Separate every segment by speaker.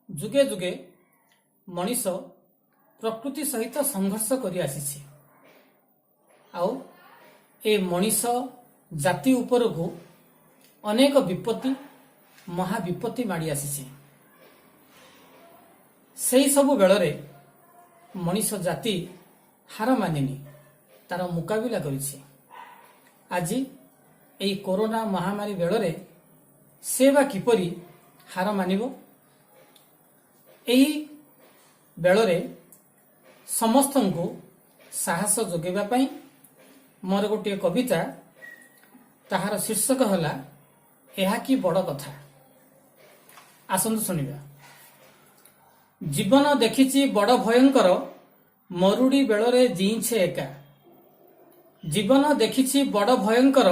Speaker 1: ଯୁଗେ ଯୁଗେ ମଣିଷ ପ୍ରକୃତି ସହିତ ସଂଘର୍ଷ କରି ଆସିଛି। ଆଉ ଏ ମଣିଷ ଜାତି ଉପରକୁ ଅନେକ ବିପତ୍ତି, ମହାବିପତ୍ତି ମାଡ଼ି ଆସିଛି। ସେଇ ସବୁ ବେଳରେ ମଣିଷ ଜାତି ହାର ମାନିନି, ତାର ମୁକାବିଲା କରିଛି। ଆଜି ଏଇ କରୋନା ମହାମାରୀ ବେଳରେ ସେ ବା କିପରି ହାର ମାନିବ? ଏହି ବେଳରେ ସମସ୍ତଙ୍କୁ ସାହସ ଯୋଗାଇବା ପାଇଁ ମୋର ଗୋଟିଏ କବିତା। ତାହାର ଶୀର୍ଷକ ହେଲା "ଏହା କି ବଡ଼ କଥା"। ଆସନ୍ତୁ ଶୁଣିବା। ଜୀବନ ଦେଖିଛି ବଡ଼ ଭୟଙ୍କର, ମରୁଡ଼ି ବେଳରେ ଜିଇଁଛେ ଏକା। ଜୀବନ ଦେଖିଛି ବଡ଼ ଭୟଙ୍କର,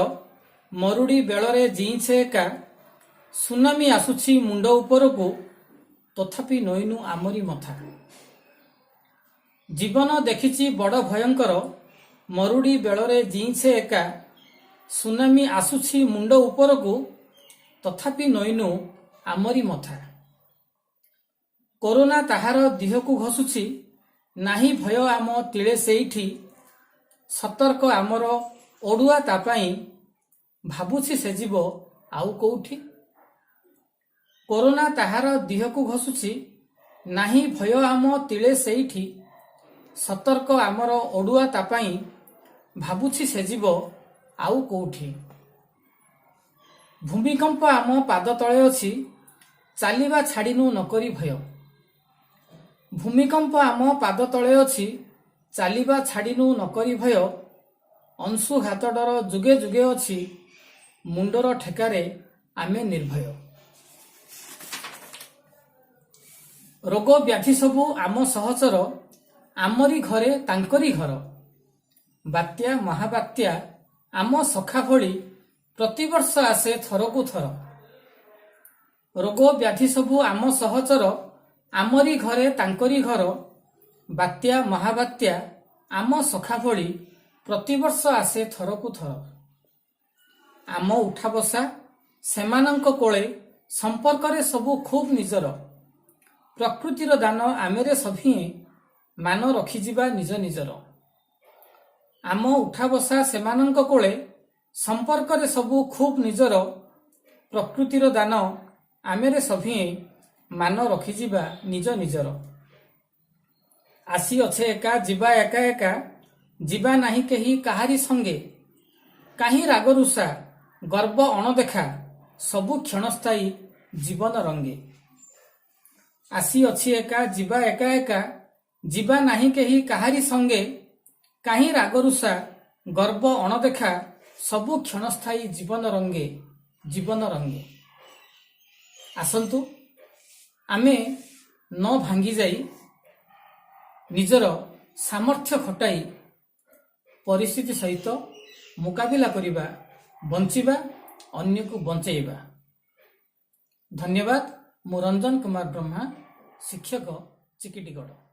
Speaker 1: ମରୁଡ଼ି ବେଳରେ ଜିଇଁଛେ ଏକା। ସୁନାମି ଆସୁଛି ମୁଣ୍ଡ ଉପରକୁ, ତଥାପି ନଇଁନୁ ଆମରି ମଥା। ଜୀବନ ଦେଖିଛି ବଡ଼ ଭୟଙ୍କର, ମରୁଡ଼ି ବେଳରେ ଜିଇଁଛେ ଏକା। ସୁନାମି ଆସୁଛି ମୁଣ୍ଡ ଉପରକୁ, ତଥାପି ନଇଁନୁ ଆମରି ମଥା। କରୋନା ତାହାର ଦିହକୁ ଘଷୁଛି, ନାହିଁ ଭୟ ଆମ ତିଳେ ସେଇଠି। ସତର୍କ ଆମର ଅଡୁଆ ତା ପାଇଁ, ଭାବୁଛି ସେ ଯିବ ଆଉ କୋଉଠି। କରୋନା ତାହାର ଦିହକୁ ଘଷୁଛି, ନାହିଁ ଭୟ ଆମ ତିଳେ ସେଇଠି। ସତର୍କ ଆମର ଅଡୁଆ ତା ପାଇଁ, ଭାବୁଛି ସେ ଯିବ ଆଉ କୋଉଠି। ଭୂମିକମ୍ପ ଆମ ପାଦ ତଳେ ଅଛି, ଚାଲିବା ଛାଡ଼ିନୁ ନକରି ଭୟ। ଭୂମିକମ୍ପ ଆମ ପାଦ ତଳେ ଅଛି, ଚାଲିବା ଛାଡ଼ିନୁ ନକରି ଭୟ। ଅଂଶୁଘାତ ଡର ଯୁଗେ ଯୁଗେ ଅଛି, ମୁଣ୍ଡର ଠେକାରେ ଆମେ ନିର୍ଭୟ। ରୋଗ ବ୍ୟାଧି ସବୁ ଆମ ସହଚର, ଆମରି ଘରେ ତାଙ୍କରି ଘର। ବାତ୍ୟା ମହାବାତ୍ୟା ଆମ ସଖା ଭଳି, ପ୍ରତିବର୍ଷ ଆସେ ଥରକୁ ଥର। ରୋଗ ବ୍ୟାଧି ସବୁ ଆମ ସହଚର, ଆମରି ଘରେ ତାଙ୍କରି ଘର। ବାତ୍ୟା ମହାବାତ୍ୟା ଆମ ସଖା ଭଳି, ପ୍ରତିବର୍ଷ ଆସେ ଥରକୁ ଥର। ଆମ ଉଠା ବସା ସେମାନଙ୍କ କୋଳେ, ସମ୍ପର୍କରେ ସବୁ ଖୁବ୍ ନିଜର। ପ୍ରକୃତିର ଦାନ ଆମେରେ ସଭିଏଁ, ମାନ ରଖିଯିବା ନିଜ ନିଜର। ଆମ ଉଠା ବସା ସେମାନଙ୍କ କୋଳେ, ସମ୍ପର୍କରେ ସବୁ ଖୁବ୍ ନିଜର। ପ୍ରକୃତିର ଦାନ ଆମେରେ ସଭିଏଁ, ମାନ ରଖିଯିବା ନିଜ ନିଜର। ଆସିଅଛେ ଏକା, ଯିବା ଏକା ଏକା, ଯିବା ନାହିଁ କେହି କାହାରି ସଙ୍ଗେ। କାହିଁ ରାଗରୁଷା ଗର୍ବ ଅଣଦେଖା, ସବୁ କ୍ଷଣସ୍ଥାୟୀ ଜୀବନ ରଙ୍ଗେ। ଆସିଅଛି ଏକା, ଯିବା ଏକା ଏକା, ଯିବା ନାହିଁ କେହି କାହାରି ସଙ୍ଗେ। କାହିଁ ରାଗରୁଷା ଗର୍ବ ଅଣଦେଖା, ସବୁ କ୍ଷଣସ୍ଥାୟୀ ଜୀବନ ରଙ୍ଗେ, ଜୀବନ ରଙ୍ଗେ। ଆସନ୍ତୁ ଆମେ ନ ଭାଙ୍ଗି ଯାଇ ନିଜର ସାମର୍ଥ୍ୟ ଖଟାଇ ପରିସ୍ଥିତି ସହିତ ମୁକାବିଲା କରିବା, ବଞ୍ଚିବା, ଅନ୍ୟକୁ ବଞ୍ଚେଇବା। ଧନ୍ୟବାଦ। ମୁଁ ରଞ୍ଜନ କୁମାର ବ୍ରହ୍ମା, ଶିକ୍ଷକ, ଚିକିଟିଗଡ଼।